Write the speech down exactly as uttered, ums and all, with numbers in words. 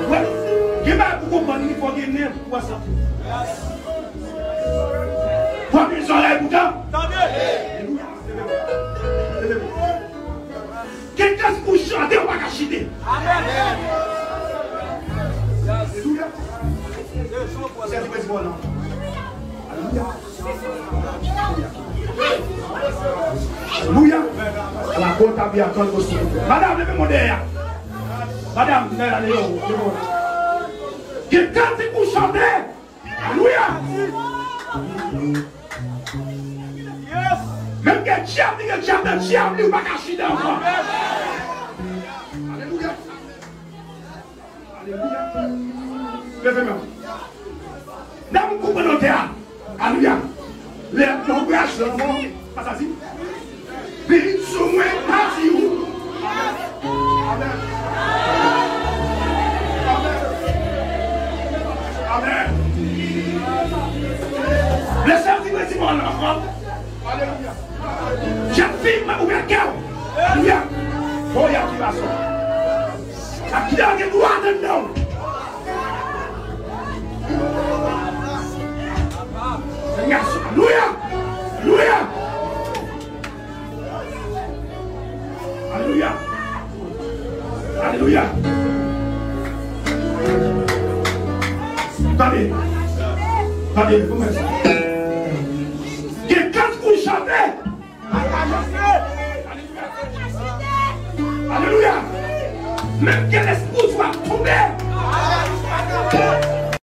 Wè, gen bagay pou konprann li, fò gen nen pou wè sa. Fò gen zòrèy pou tande. Alelouya. Leve men. Leve men. Gen kaz pou chante, ou pa ka chite. Amèn. Alelouya. Sèvi prezidan nan. Alelouya. Alelouya. Ala kota bi akan ko sou. Madanm, leve men dèyè. Madanm, leve men. Gen kantik pou chante. Alelouya. Menm gen dyab, li gen dyab nan dyab, li ou pa ka chita ankò. Alelouya. Alelouya. Leve men. Nan m koupe nan tè a. Alelouya. Lè m anbrase lanmò, pa sa di. Vin sou mwen, pa di ou. Amèn. Amèn. Amèn. Lè sa di mwen di mwen ankò. Alelouya. Jèn fi, ouvè kè w. Alelouya. Oy, aktivasyon. Sa ki dèyè gen dwa anndan w. Alelouya. Alelouya. Alelouya. Alelouya. Tande. Tande, kòmanse.